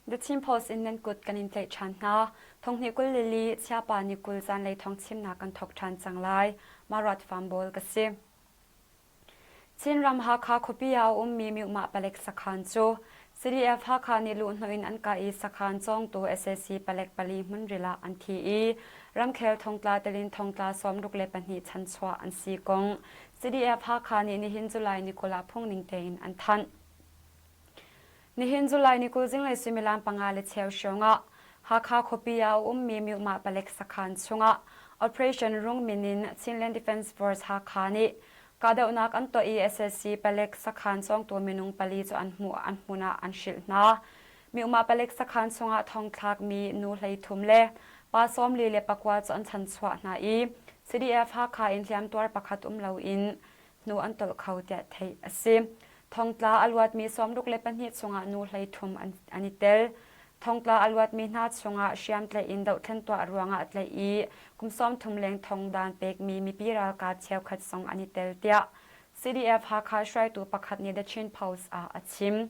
The Chin Post in nan kut kan in tlaih ṭhan hna. Thonghnih 20 le li Chiapa ni 20 zanlei thawng chimnak kan thawk ṭhan cang lai. Marat Fambawl ka si. Chinram Hakha khuapi ah a ummi Myuhmah palek sakhan cu CDF Hakha nih luhhnawh in an kah i sakhan cawngtu sac palek pali hmunril ah an thi i ramkhel thongtla telin thongtla 62 chanchuah an si kong CDF Hakha nih nihin July ni 20 ah phungning tein an thanh. Nihin July ni 20 zinglei suimilam panga le cheu hrawng ah Hakha khuapi ah a ummi Myuhmah palek sakhan chungah Operation Rungmin in Chinland Defence Force Hakha nih kahdohnak an tuah i sac palek sakhan cawngtu minung pali cu an hmuh an hmun ah an hrilh hna. Myuhmah palek sakhan chungah thongthlakmi nu 33 le pa 44 cu an chanchuah hna i CDF Hakha in hliamtuar pakhat um loin hnu an tolh kho tiah theih a si. Thongtla a luatmi 62 chungah nu 33 an i tel. Thongtla a luatmi hna chungah hriamtlaih in dohthlen tuah ruangah tlaih i kum 30 leng thongdan pekmi mipi ralkap cheukhat zong an i tel tiah CDF Hakha hruaitu pakhat nih The Chin Post ah a chim.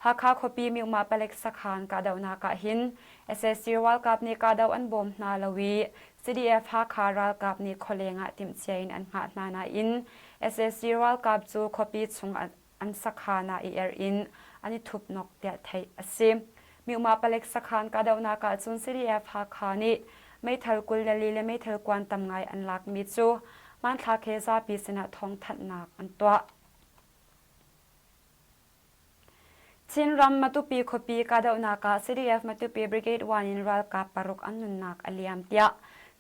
Hakha khuapi Myuhmah palek sakhan kahdohnak ah hin sac ralkap nih kahdoh an bawm hna lo i CDF Hakha ralkap nih khualeng ah timhcia in an hngah hna nain sac ralkap cu khuapi chung an sakhan ah i erh in an i thupnok tiah theih a si. Myuhmah palek sakhan kahdohnak ah cun CDF Hakha nih meithal 24 le meithal kuan tam ngai an lakmi cu hmanthlak he zapi sinah thawngthanhnak an tuah. Chinram Matupi khuapi kahdohnak ah CDF Matupi Brigade 1 in ralkap paruk an nunnak a liam tiah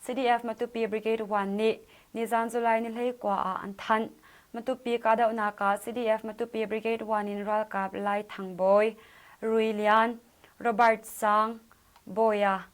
CDF Matupi Brigade 1 nih nizan July ni 19 ah an thanh. Matupi kahdohnak ah CDF Matupi Brigade 1 in ralkap Lai Thang Bawi, Rui Lian, Robert Sang, Bawia,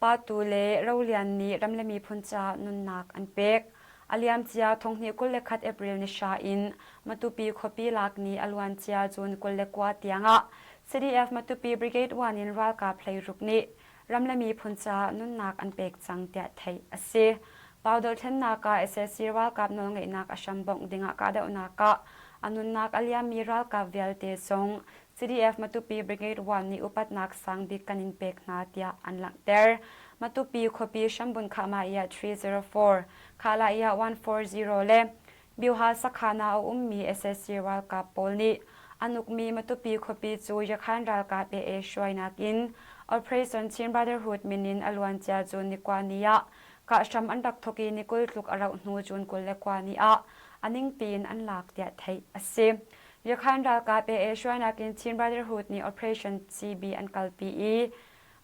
Patu le Rolian nih ram le miphun caah nunnak an pek. A liamcia thonghnih 21 April ni hra in Matupi khuapi lak ni a luancia June 29 tiangah CDF Matupi Brigade 1 in ralkap hleiruk nih ram le miphun caah nunnak an pek cang tiah theih a si. Pau dohthlennak ah sac ralkap nawlngeihnak a hram bongh dingah kahdohnak ah a nunnak a liammi ralkap vialte zong CDF Matupi Brigade 1 nih upatnak sang bik kan in pek hna tiah an langhter. Matupi khuapi hrambun Khahmaiah 304, Khalaiah 140 le Byuha sakhan ah a ummi sac ralkap pawl nih an ukmi Matupi khuapi cu Yakhan ralkap AA hruainak in Operation Chin Brotherhood min in a luancia June ni kua ni ah kahhram an rak thawk i ni 20 tluk a rauh hnu June 29 ni ah a ningpi in an lak tiah theih a si. Yakhan ralkap AA hruainak in Chin Brotherhood nih Operation CB an kalpi i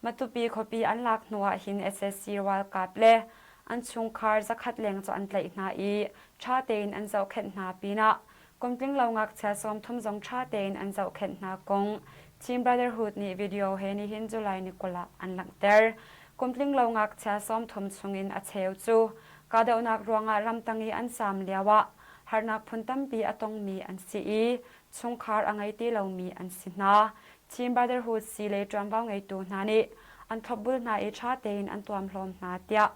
Matupi khuapi an lak hnu ah hin sac ralkap le an chungkhar zakhat leng cu an tlaih hna i ṭha tein an zohkhenh hna pinah kum tlinglo ngakchia 30 zong ṭha tein an zohkhenh hna kong Chin Brotherhood nih video he nihin July ni 20 ah an langhter. Kum tlinglo ngakchia 30 chungin a cheu cu kahdohnak ruangah ramtang i an caam lioah harnak phun tampi a tongmi an si i chungkhar a ngei ti lomi an si hna. Chin Brotherhood sii lei ṭuanvo ngeitu hna nih an thlopbul hna i ṭha tein an tuamhlawm hna tiah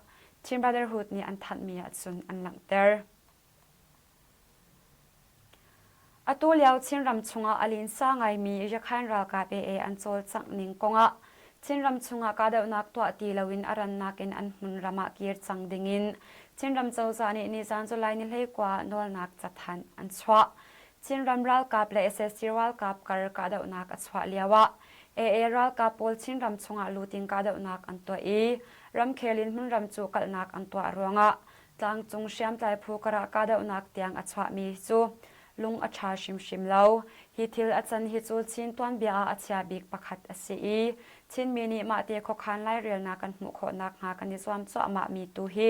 Chin Brotherhood nih an thanhmi ahcun an langhter. Atu lio Chinram chungah a linsa ngaimi Rakhine ralkap AA an cawlcangh ning kongah Chinram chungah kahdohnak tuah ti loin a rannak in an hmunram ah kir cang dingin Chinram cozah nih nizan July ni 19 ah nawlnak cathanh an chuah. Chinram ralkap le sac ralkap kar kahdohnak a chuah lioah AA ralkap pawl Chinram chungah lut in kahdohnak an tuah i ramkhel in hmunram cu kalhnak an tuah ruangah tlangcung hriamtlai phu karah kahdohnak tiang a chuahmi cu lung a ṭha hrimhrim lo. Hi thil a can hi cu Chin tuanbia ah a chia bik pakhat a si i Chinmi nih mahte khuakhan lairelnak kan hmuh khawh nakhnga kan i zuam cuahmahmi tu hi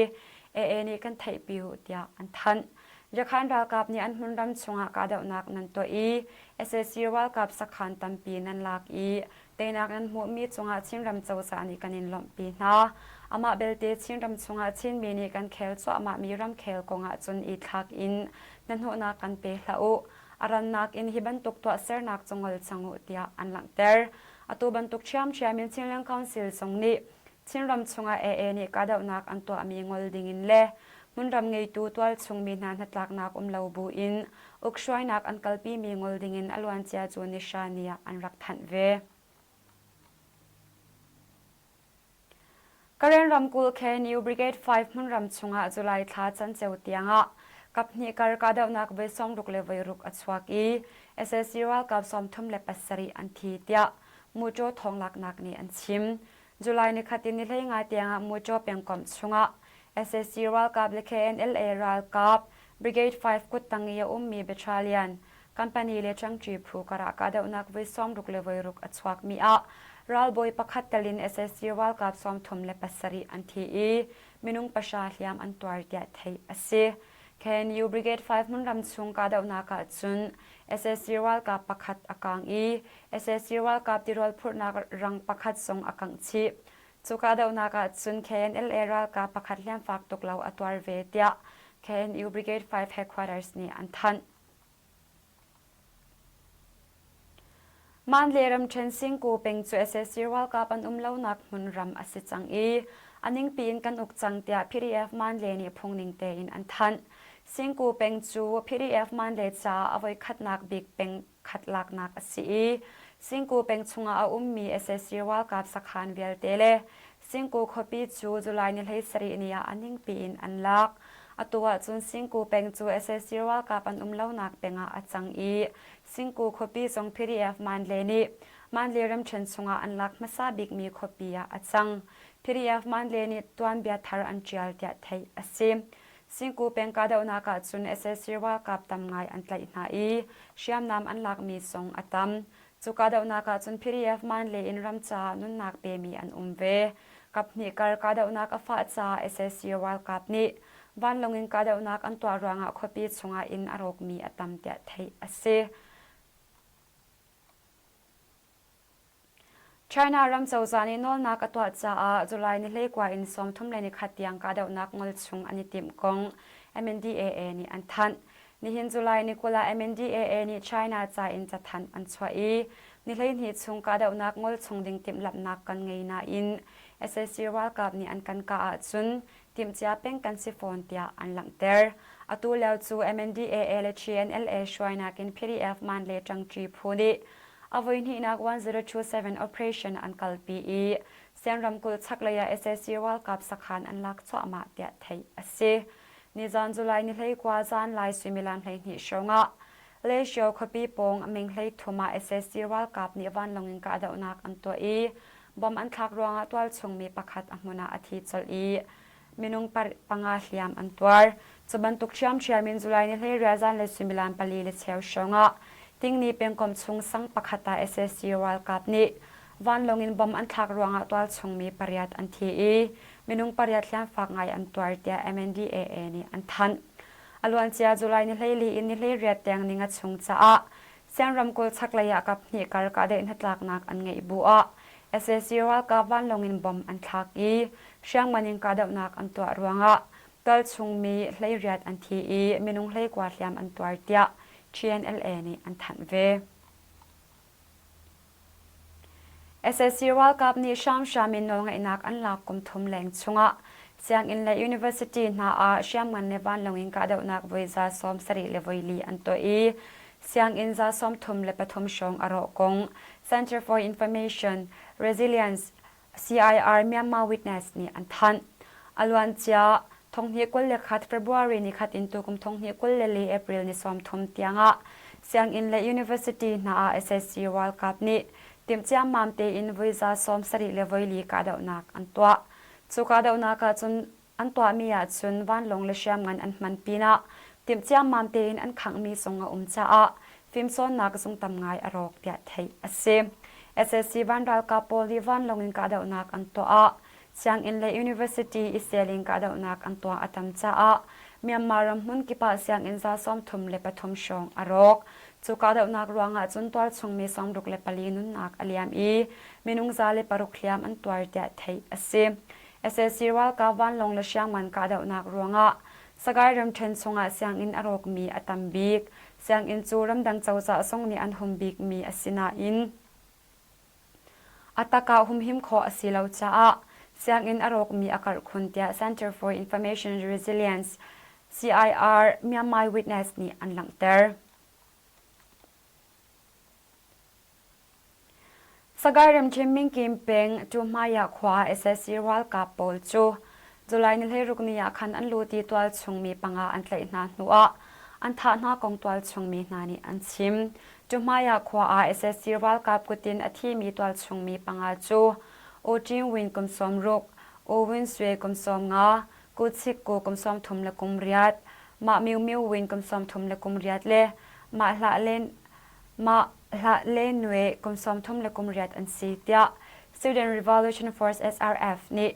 AA nih kan theihpi u tiah an thanh. Yakhan ralkap nih an hmunram chungah kahdohnak nan tuah i sac ralkap sakhan tampi nan lak i teinak nan hmuhmi cungah Chinram cozah nih kan in lawmhpi hna. Amah belte Chinram chungah Chinmi nih kan khel cuahmahmi ramkhel kongah cun i thlak in hnahnawhnak kan pe hlah u. A rannak in hi bantuk tuahsernak cu ngol cang u tiah an langhter. Atu bantuk ṭhiamṭhiam in Chinland Council zong nih Chinram chungah AA nih kahdohnak an tuahmi ngol dingin le hmunram ngeitu tualchung mi hna hnatlaknak um lo buin ukhruainak an kalpimi ngol dingin a luancia cu nihra ni ah an rak thanh ve. Karen ramkulh KNU Brigade 5 hmunram chungah July thla canceo tiangah kaphnih kar kahdohnak voi sawmruk le voi ruk a chuak i sac ralkap 37 an thi tiah Muṭaw thawnglaknak nih an chim. July nikhat in ni 15 tiangah Muṭaw pengkomh chungah sac ralkap le KNLA ralkap Brigade 5 kuttang i a ummi battalion Company le ṭangṭi phu karah kahdohnak voi sawmruk le voi ruk a chuakmi ah ralbawi pakhat tel in sac ralkap 37 an thi i minung pahra hliam an tuar tiah theih a si. KNU Brigade 5 hmunram chung kahdohnak ah cun sac ralkap pakhat a kaang i sac ralkap tirawl phurhnak rang pakhat zong a kangh chih. Cu kahdohnak ah cun KNLA ralkap pakhat hliam fak tuk lo a tuar ve tiah KNU Brigade 5 headquarters nih an thanh. Manle ramṭhen Singku peng cu sac ralkap an um lonak hmunram a si cang i a ningpi in kan uk cang tiah PDF Manle nih phungning tein an thanh. Singku peng cu PDF Manle caah a voikhatnak bik peng khat laknak a si i Singku peng chungah a ummi sac ralkap sakhan vialte le Singku khuapi cu July ni 17 ni ah a ningpi in an lak. Atu ahcun Singku peng cu sac ralkap an um lonak peng ah a cang i Singku khuapi zong PDF Manle nih Manle ramṭhen chungah an lak hmasa bikmi khuapi ah a cang. PDF Manle nih tuanbia thar an ṭial tiah theih a si. Singku peng kahdohnak ahcun sac ralkap tam ngai an tlaih hna i hriamnam an lakmi zong a tam. Cu kahdohnak ahcun PDF Manle in ram caah nunnak pemi an um ve. Kaphnih kar kahdohnak a fah caah sac ralkap nih vanlawng in kahdohnak an tuah ruangah khuapi chungah inn a rawkmi a tam tiah theih a si. China ram cozah nih nawlnak a tuah caah July ni 19 in 31 tiang kahdohnak ngol chung an i timh kong MNDAA nih an thanh. Nihin July ni 20 ah MNDAA nih China ca in cathanh an chuah i ni 12 chung kahdohnak ngol chung ding timhlamhnak kan ngei nain sac ralkap nih an kan kah ahcun timhcia peng kan si fawn tiah an langhter. Atu lio cu MNDAA le TNLA hruainak in PDF Manle ṭangṭi phu nih a voihnihnak 1027 operation an kalpi i Sian ramkulh chaklei ah sac ralkap sakhan an lak cuahmah tiah theih a si. Nizan July ni 19 zanlai suimilam 12 hrawng ah Leshio khuapi pawng meng 13 ah sac ralkap nih vanlawng in kahdohnak an tuah i Bom an thlak ruangah tualchung mi pakhat a hmun ah a thi colh i minung panga hliam an tuar. Cu bantuk ṭhiamṭhiam in July ni hleiriat zanlei suimilam pali le cheu hrawngah Tingni pengkomh chung sang pakhat ah sac ralkap nih vanlawng in bom an thlak ruangah tualchung mi pariat an thi i minung pariat hliamfak ngai an tuar tiah MNDAA nih an thanh. A luancia July ni 14 in ni 18 tiang ninga chung caah Sian ramkulh chaklei ah kaphnih kar kahdaih hnatlaknak an ngeih bu ah sac ralkap vanlawng in bomb an thlak i hriamngan in kahdohnak an tuah ruangah tualchung mi 18 an thi i minung 19 hliam an tuar tiah TNLA nih an thanh ve. Sac ralkap nih hramhram in nawlngeihnak an lak kum thum leng chungah sianginn le university hna ah hriamngan le vanlawng in kahdohnak voi 74 le voi li an tuah i sianginn 33 hrawng a rawh kong Center for Information Resilience CIR Myanmar Witness nih an thanh. A luancia 2021 February ni khat in tukum 2024 April ni 30 tiangah sianginn le university hna ah sac ralkap nih timhciammam tein voi 70 le voi li kahdohnak an tuah. Cu kahdohnak ahcun An tuahmi ahcun vanlawng le hriamngan an hman pinah timh ciammam tein an khanghmi zong a um caah fimcawnnak zung tam ngai a rawk tiah theih a si. Sac van ralkap pawl nih vanlawng in kahdohnak an tuah ah sianginn le university i seling kahdohnak an tuah a tam caah Myanmar ram hmun kip ah sianginn 33 hrawng a rawk. Cu kahdohnak ruangah cun tualchung mi 64 nunnak a liam i minung 106 hliam an tuar tiah theih a si. Sac ralkap vanlawng le hriamngan kahdohnak ruangah Sagaing ramṭhen chungah sianginn a rawkmi a tam bik. Sianginn cu ramdang cozah zong nih an hum bikmi a si nain a tak ah humhim khawh a si lo caah sianginn a rawkmi a karh khun tiah Center for Information Resilience CIR Myanmar Witness nih an langhter. Sagaing ramṭhen Mingkim peng Ṭuhmaya khua sac ralkap pawl cu July ni 16 ni ah khan an lut i tualchung mi panga an tlaih hna hnuah an thah hna kong tualchung mi hna nih an chim. Ṭuhmaya khua ah sac ralkap kut in a thimi tualchung mi panga cu U Ṭin Win kum 60, U Win Swe kum 50, Ku Chik Ku kum 38, Mah Myu Myu Win kum 38 le Mah Hlah Len Mah Hlah Le Nwe kum 38 an si tiah Student Revolution Force SRF nih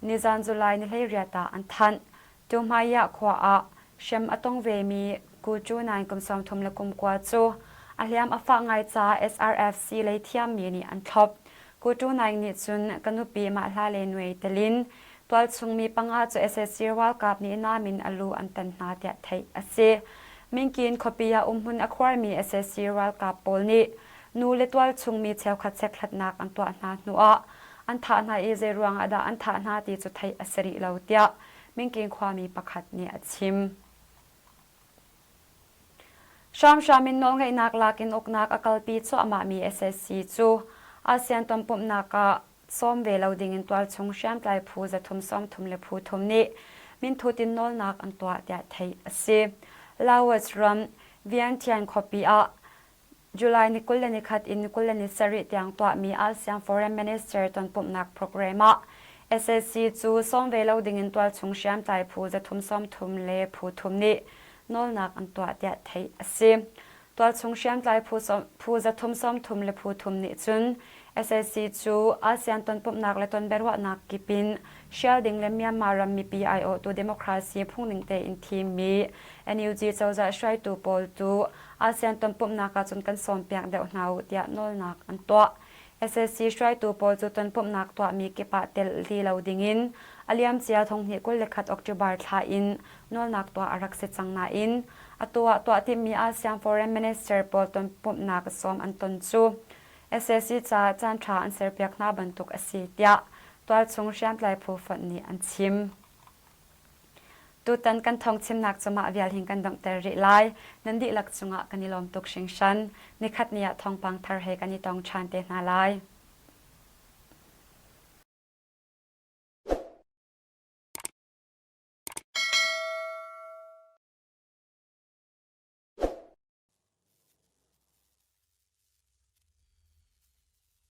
nizan July ni 18 ah an thanh. Tuhmaiah khua ah hrem a tong vemi Ku Cu Naing kum 39 cu a hliam a fah ngai caah SRFC lei thiammi nih an thlop. Ku Tu Naing nih cun ka nupi Mah Hla Le Nwe telin tualchung mi panga cu sac ralkap nih nam in a lu an tan hna tiah theih a si. Mingkin khuapi ah umhmun a khuarmi sac ralkap pawl nih nu le tualchung mi cheukhat chekhlatnak an tuah hna hnuah an thah hna i zeiruang ah dah an thah hna ti cu theih a si rih lo tiah Mingkin khuami pakhat nih a chim. Hramhram in nawlngeihnak lak in uknak a kalpi cuahmahmi sac cu ASEAN tonpumhnak ah sawm ve lo dingin tualchung hriamtlai phu 330 le phu thum nih minthut in nawlnak an tuah tiah theih a si. Laos ram Vientiane khuapi ah July ni 21 in 27 tiang tuahmi ASEAN Foreign Minister tonpumhnak program ah sac cu sawm ve lo dingin tualchung hriamtlai phu 330 le phu thum nih nawlnak an tuah tiah theih a si. Tualchung hriamtlai phu 330 le phu thum nih cun sac cu ASEAN tonpumhnak le tonbiaruahnak kip in hrial ding le Myanmar ram mipi aiawhtu democracy phungning tein thimmi NUG cozah hruaitu pawl tu ASEAN tonpumhnak ahcun kan sawmpiak deuh hna u tiah nawlnak an tuah. Sac hruaitu pawl cu tonpumhnak tuahmi kip ah tel ti lo dingin a liamcia 2021 October thla in nawlnak tuah a rak si cang nain atu ah tuah timhmi ASEAN Foreign Minister pawl tonpumhnak sawm an ton cu sac caah caanṭha an serpiak hna bantuk a si tiah tualchung hriamtlai phu fonh nih an chim. Tutan kan thawngchimnak cu mah vial hin kan donghter rih lai. Nan dihlak cungah kan i lawm tuk hringhran. Nikhat ni ah thawngpang thar he kan i tong ṭhan te hna lai.